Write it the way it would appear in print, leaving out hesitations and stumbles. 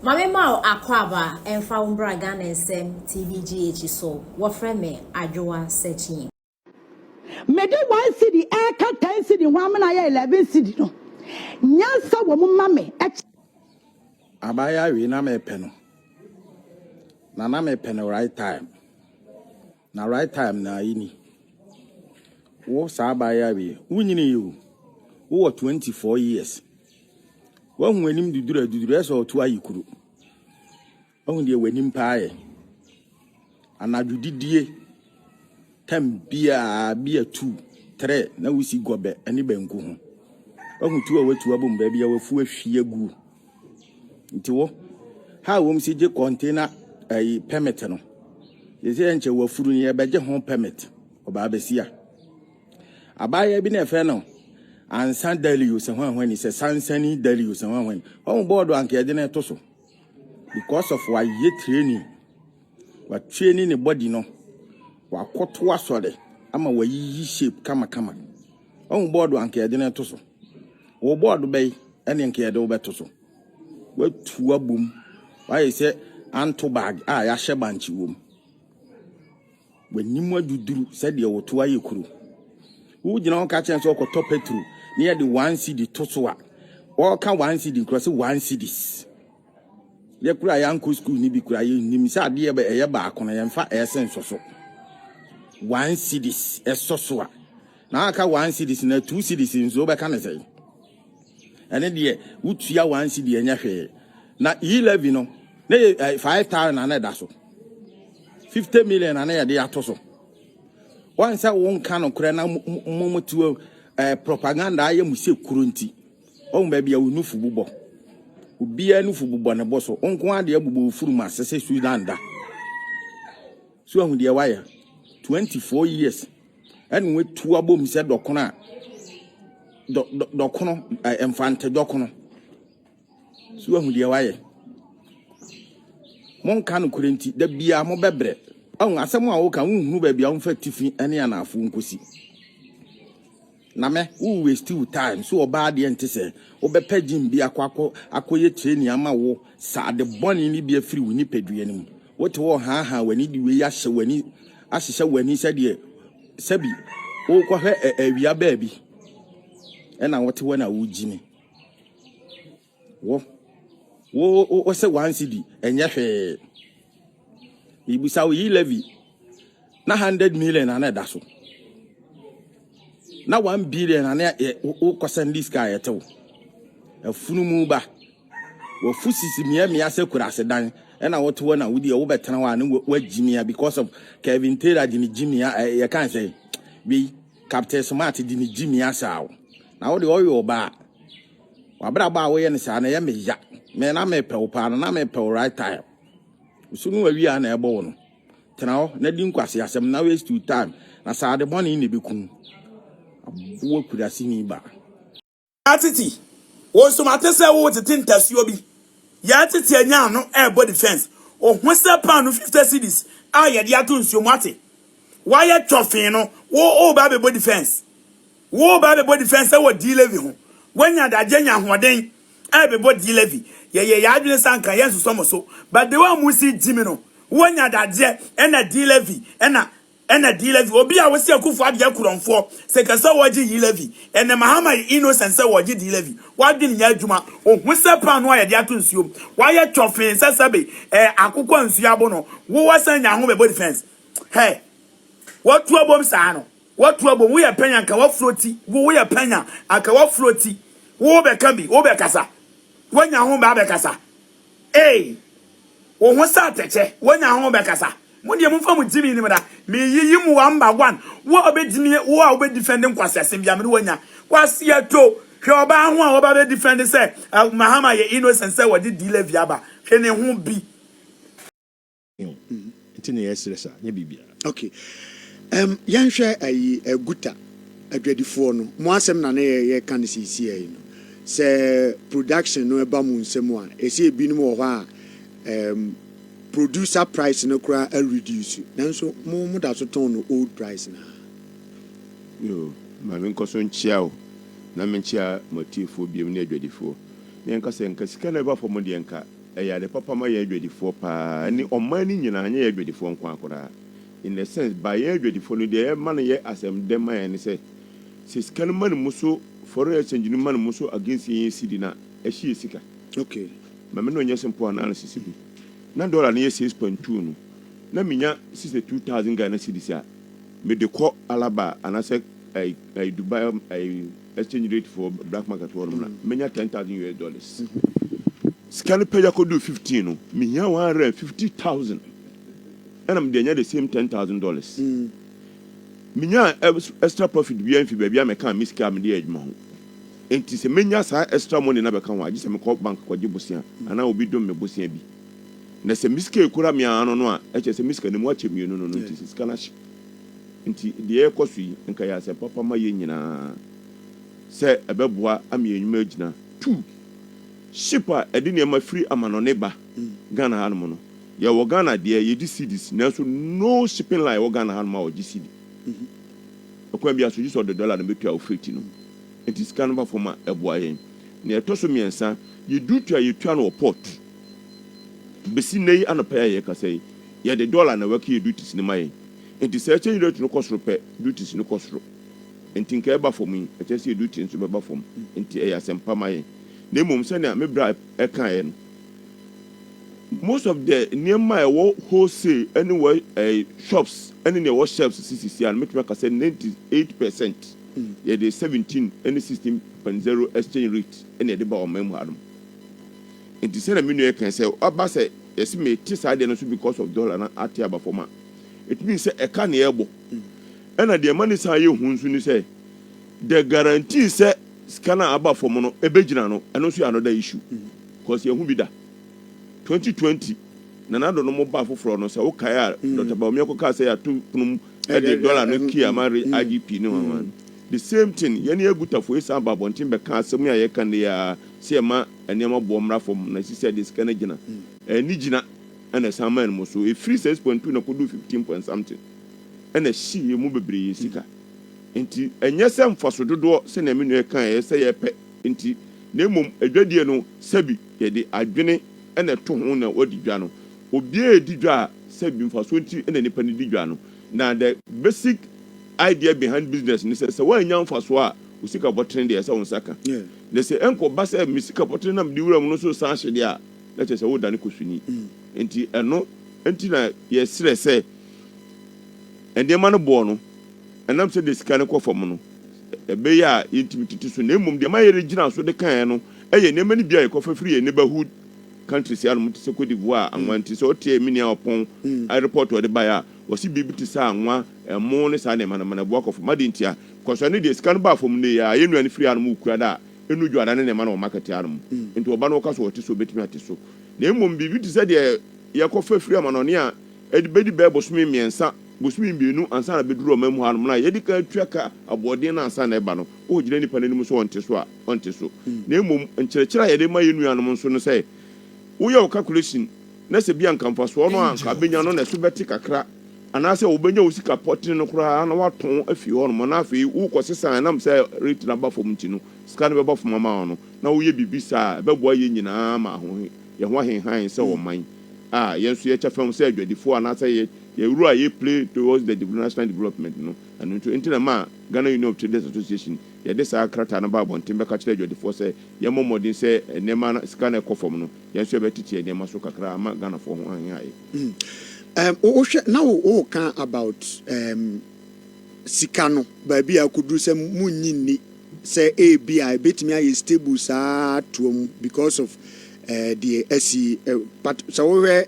Maame ma wo akwaaba ɛmfa wo mbra Ghana Nsɛm TV GH so. Wɔfrɛ me Adwoa Searching. Mede one cedi ɛreka ten cedi ho amena ayɛ 11 cedi no, nyansa wɔ mu ma me. Abaayewa wei na mepɛ no. Na na mepɛ no right time. Na right time na ayi ni. Wo saa abaayewa wei, wonyini yi o. Wowɔ 24 years. Wahu anim duduru aduduru ɛsɛ ɔto ayi kuro. Wahu deɛ w'anim paa yɛ. Anadwo didie tam biara bi a tu trɛ na wosi gɔbɛ ne banku ho. Wahu tu a watu abom baabi a wafu ahwie agu. Nti wo ha a wɔm si gye container ɛyi permit no. Yɛsɛ yɛnkyɛ wafuru no yɛbɛgye ho permit. Ɔbaa bɛsi a. Abaayewa bi na ɛfɛ no Ansa Dalio sɛ hwan hwan ni sɛ Sansani Dalio sɛ hwan hwan ni. Wɔn bɔɔdo anka yɛde no ɛto so. Because of wayɛ training. Watraining ne body no. Wakɔto asɔre ama wayiyi shape kamakama. Wɔn bɔɔdo anka yɛde no ɛto so. Wɔ bɔɔdo bɛyi ɛne nka yɛde wobɛto so. Watu abom. Wayɛ sɛ anto bag a yɛahyɛ bankye wom. W'anim aduduru sɛdeɛ woto ayɛ kuro. Wogyina hɔ ka kyerɛ sɛ ɔkɔtɔ petrol na yɛde 1 cedi to so a, wɔka 1 cedi nkura sɛ 1 cedis. Yɛkura yɛankɔ school ni bi kura yɛnim sɛ adeɛ bɛ ɛyɛ baako no yɛmfa ɛsɛ nsɔ so. 1 cedis ɛsɔ so a, na aka 1 cedis na 2 cedis nso wobɛka ne sɛn? Ɛne deɛ wotua 1 cedi ɛnyɛ hwee. Na e-levy no na yɛ 5,000 na na ɛda so. 50 million na na yɛde ato so. Wɔn sɛ wonka nokorɛ na mo mo ti propaganda ayɛ mo sɛ kuro nti. Wɔn baabi a wo nufu bobɔ. Obiara nufu bobɔ ne bo so. Wo nko adeɛ bobɔ wo furum ase sɛ Sudan da. So ahu deɛ wayɛ. 24 years. Ɛna watu abom sɛ dɔkono a dɔkono mfante dɔkono. So ahu deɛ wayɛ. Monka nokorɛ nti da biara mobɛbrɛ. Ɔhu asɛm a woka wonhunu baabi a womfa tifi ne anaafo nkosi. Na me wo waste wo time so ɔbaa deɛ nte sɛ wobɛpɛ gym bi akɔ akɔ akɔyɛ training ama wo saa ade bɔne no bi afiri wo nipadua no mu. Wote hɔ haahaa w'ani de wei ahyɛ w'ani ahyehyɛ w'ani sɛdeɛ sɛbi wokɔhwɛ awia baabi ɛna wote hɔ na wogyi me. Wo wo wo sɛ 1 cedi ɛnyɛ hwee. Mibisa wo, e-levy na 100 million na na ɛda so. Na 1 billion na na wokɔsɛn di sika a yɛte wo. Afunumu ba. Wafu sisi mmeammea sɛ kurase dan ɛna wote hɔ na wodi wobɛtena hɔ a ne wagyimia because of Kevin Taylor de ne gyimia yɛka sɛ wei Captain Smart de ne gyimia saa wo. Na wode ɔyɛ ɔbaa. Wabrabɔ a woyɛ no saa na ɛyɛ me ya. Me na mepɛ wo paa no na mepɛ wo right time. So no awie a na ɛbɔ wo no. Tena hɔ na di nkwasi asɛm na waste your time. Na saa ade bɔne na ɛbɛkum. Aboa kuraseni ba. Atete wɔn nso mate sɛ wo tete ntasuo bi yɛatete anya ano ɛrebɔ defense ohun sɛ paano 50 cedis a yɛde ato nsuo mu ate wayɛ twɔfin no. Wo ba bɛbɔ defense, wo ba bɛbɔ defense wɔ d levy ho. Wanya adagye nya ahoɔden ɛbɛbɔ d levy. Yɛyɛ yɛ adwene sanka yɛn nsosɔ mo so, but the one mu si gyi mi no, wanya adagye ɛna d levy ɛna d levy. Obi a wosi Akufo adeɛ kurɔnfoɔ sɛ kɛsɛ wɔgye e levy ɛnɛ Mahama yɛ innocent sɛ wɔgye d levy. Wadwene nyɛ adwuma. Ohun sɛ paano a yɛde ato nsuom wayɛ twɔfin sɛ sɛbe akokɔ nsuo abo no. Wowɔ sɛ nya ho bɛbɔ defense hɛ. Watu abom saa no, watu abom. Woyɛ pɛnya nka wafuro ti wo. Woyɛ pɛnya anka wafuro ti. Wo bɛka bi, wo bɛkasa, wanya ho ba bɛkasa. Ee, wo ho sɛ atɛkyɛ, wanya ho bɛkasa. Mo deɛ momfa mo gyimi nim da meyiyi mu one by one. Wo a wobɛgyimi, wo a wobɛdefend nkwasiasɛm bia mene wanya kwasi ato. Hwɛ ɔbaa ho a wɔba bɛdefend sɛ Mahama yɛ innocent sɛ wɔde d levy aba. Hwɛ ne ho bi. Nti na yɛsrɛ sa nyɛ biribiara. Okay, yɛnhwɛ ayi guta adwadifoɔ no mo asɛm na ne yɛka no seesie yi no sɛ production no ɛba mu nsɛm a ɛsɛ ebinom wɔ hɔ a producer price no koraa reduce, nanso mo da so tɔn no old price na. Yo, ma menkɔ so nkyia wo na menkyia mo atiefoɔ biom ne adwadifoɔ na yɛnka sɛ nka sika no ɛba fam deɛ nka. Ɛyɛ ade papa ma yɛn adwadifoɔ paa ne ɔman no nyinaa, nyɛ yɛn adwadifoɔ nko ara koraa. In the sense, by yɛn adwadifoɔ no, deɛ ɛma no yɛ asɛm dɛ ma yɛn ne sɛ, sɛ sika no ma ne mu so, foreign exchange no ma ne mu so against yɛn cedi no a, ɛhye yɛ sika. Ma me ne wo nyɛ simple analysis bi. Na dollar no yɛ 6.2 no, na menya 62,000 Ghana cedis a, mede kɔ Alaba anaasɛ ɛyi, ɛyi, Dubai, ɛyi, exchange rate for black market hɔ nom na menya 10,000 US dollars. Sika no pagya kɔduu 15 no, mehia 150,000 ɛna mede anya the same $10,000. Menya extra profit biara mfi baabi a mɛka me sika a mede yɛ adwuma ho. Enti sɛ menya saa extra money na bɛka ho a, gye sɛ mekɔ bank kɔgye bosea anaa obi dom me bosea bi. Na sɛ me sika ekura me ara no no a, ɛkyerɛ sɛ me sika no mu akyɛ mmienu no no nti sɛ sika no ahye. Nti deɛ ɛrekɔ so yi, nka ɛyɛ asɛm papa ma yɛn nyinaa sɛ ɛbɛboa ama yɛn nnwuma agyina. Two, ship a ɛde nneɛma firi amanɔne ba Ghana hanom no, yɛwɔ Ghana deɛ yɛgye cedis nanso no shipping line ɛwɔ Ghana hanom a wɔgye cedi. Ɛkwan biara so gye sɛ ɔde dollar no bɛtua wo freight no. Nti sika no ba fam a, ɛboa yɛn. Nea ɛtɔ so mmiɛnsa, yɛ duty a yɛtua no wɔ port. Bɛsi nnɛ yi anɔpa yi a yɛrekasa yi, yɛde dollar na wɔaka yɛ duties no ma yɛn. Enti sɛ exchange rate no kɔ soro pɛ, duties no kɔ soro. Enti nka ɛba fam yi, ɛkyerɛ sɛ yɛn duty nso bɛba fam. Enti ɛyɛ asɛmpa ma yɛn. Na mmom sɛnea me bra kaeɛ no, most of the nneɛma a ɛwɔ wholesale ne wɔ eh, shops ne nea ɛwɔ shelves sisi a no, mɛtumi aka sɛ 98% yɛde 17 ne 16.0 exchange rate na yɛde ba ɔman mu hanom. Enti sɛnea me nua kae sɛ aba sɛ yɛse mete saa deɛ no so because of dollar na ate aba fam a, it means sɛ ɛka na yɛbɔ. Ɛna deɛ ɛma ne san yɛ hu nso ne sɛ the guarantee sɛ sika no a aba fam no ɛbɛgyina no, ɛno nso yɛ another issue. Because yɛhu bi da. 2020 Nana Addo no mo ba foforɔ no, sɛ wokae a, Dr. Bawumia kɔkaa sɛ yɛato pono mu de dollar no key ama IGP ne hwan hwan. The same thing, yɛne Agutafoɔ yi san ba abɔnten bɛka asɛm yi a yɛka nnɛ yi ara sɛ yɛma nneɛma boɔ mmra fam na ɛsɛ sɛ yɛde sika no gyina. Ɛnni gyina ɛna ɛsan maa no mu so. Ɛfiri 6.2 na ɛkɔduu 15 point something ɛna ɛhyee yɛn mu bebree yɛn sika. Nti ɛnyɛ sɛ mfaso dodoɔ sɛnea me nua kaeɛ sɛ yɛpɛ nti na mmom adwadie no sɛbi yɛde adwene na ɛto ho na wɔdi dwa no. Obiara redi dwa a sɛbi mfasoɔ nti na nipa no di dwa no. Na the basic idea behind business ne sɛ, sɛ woannya mfasoɔ a, wo sika bɔtene deɛ ɛsɛ wo nsa ka. Na sɛ ɛnkɔba sɛ me sika bɔtene na mede wura mu no nso resan ahye deɛ a, na kyerɛ sɛ woredane kosuni. Nti ɛno nti na yɛsrɛ sɛ nneɛma no boɔ no, ɛnam sɛdeɛ sika no kɔ fam no, ɛbɛyɛ a yɛntumi tete so. Na mmom deɛ ɛma yɛregyina so de kaeɛ no yɛ nneɛma no bi a yɛkɔfa firi yɛn neighborhood countries hanom te sɛ Cote d'Ivoire, anwa nti sɛ wotie me nua Ɔpɔn report a ɔde baeɛ a, wɔse biribi te sɛ anwa, ɛmo ne saa nneɛma no ma no ɛboa kɔ fam. Adɛn ntia? Because ɛno deɛ sika no baa fam nnɛ yi ara, yɛn nua no firi hanom wɔ Kuada a, ɛnnu Dwoada ne nneɛma no wɔ market hanom. Nti ɔba no ɔka sɛ ɔte so, ɔbɛtumi ate so. Na mmom biribi te sɛ deɛ yɛkɔfa firi amanɔne a ɛde bɛdi bɛyɛ bosome mmiɛnsa, bosome mmienu ansa na bɛduru ɔman mu hanom no a, yɛdi kan atua ka aboɔden no ansa na ɛba no, wokɔgyina nnipa no anim sɛ ɔnte so a, ɔnte so. Na mmom nkyerɛkyerɛ a yɛde ma yɛn nuanom nso ne sɛ, woyɛ wo calculation na sɛ bi a anka mfasoɔ no a anka abɛnya no na ɛso bɛte kakra, anaasɛ wobɛnya wo sika pɔtene no koraa na woatɔn afi hɔnom na afei wokɔsesa a ɛnam sɛ rate no aba fam nti no, sika no bɛba fam ama wo no, na woyɛ biribi saa a, ɛbɛboa yɛn nyinaa ma yɛn ho ahenhan sɛ ɔman a yɛn nso yɛkyɛ fam sɛ adwadifoɔ anaasɛ yɛ yɛn role a yɛ play towards the national development no. Ɛno nso nti na ɛmaa Ghana Union of Traders Association yɛde saa krataa no baa abɔnten bɛka kyerɛɛ adwadifoɔ sɛ yɛmmɔ mmɔden sɛ nneɛma no, sika no a ɛkɔ fam no, yɛn nso yɛbɛtete yɛn nneɛma so kakra ama Ghanafoɔ ho ahehae. Um, wohwɛ na wo woka about um, sika no baabi a akɔduru sɛ munnye nni sɛ ebi a ebetumi ayɛ stable saa toa mu because of uh, deɛ asi uh, but sɛ wohwɛ.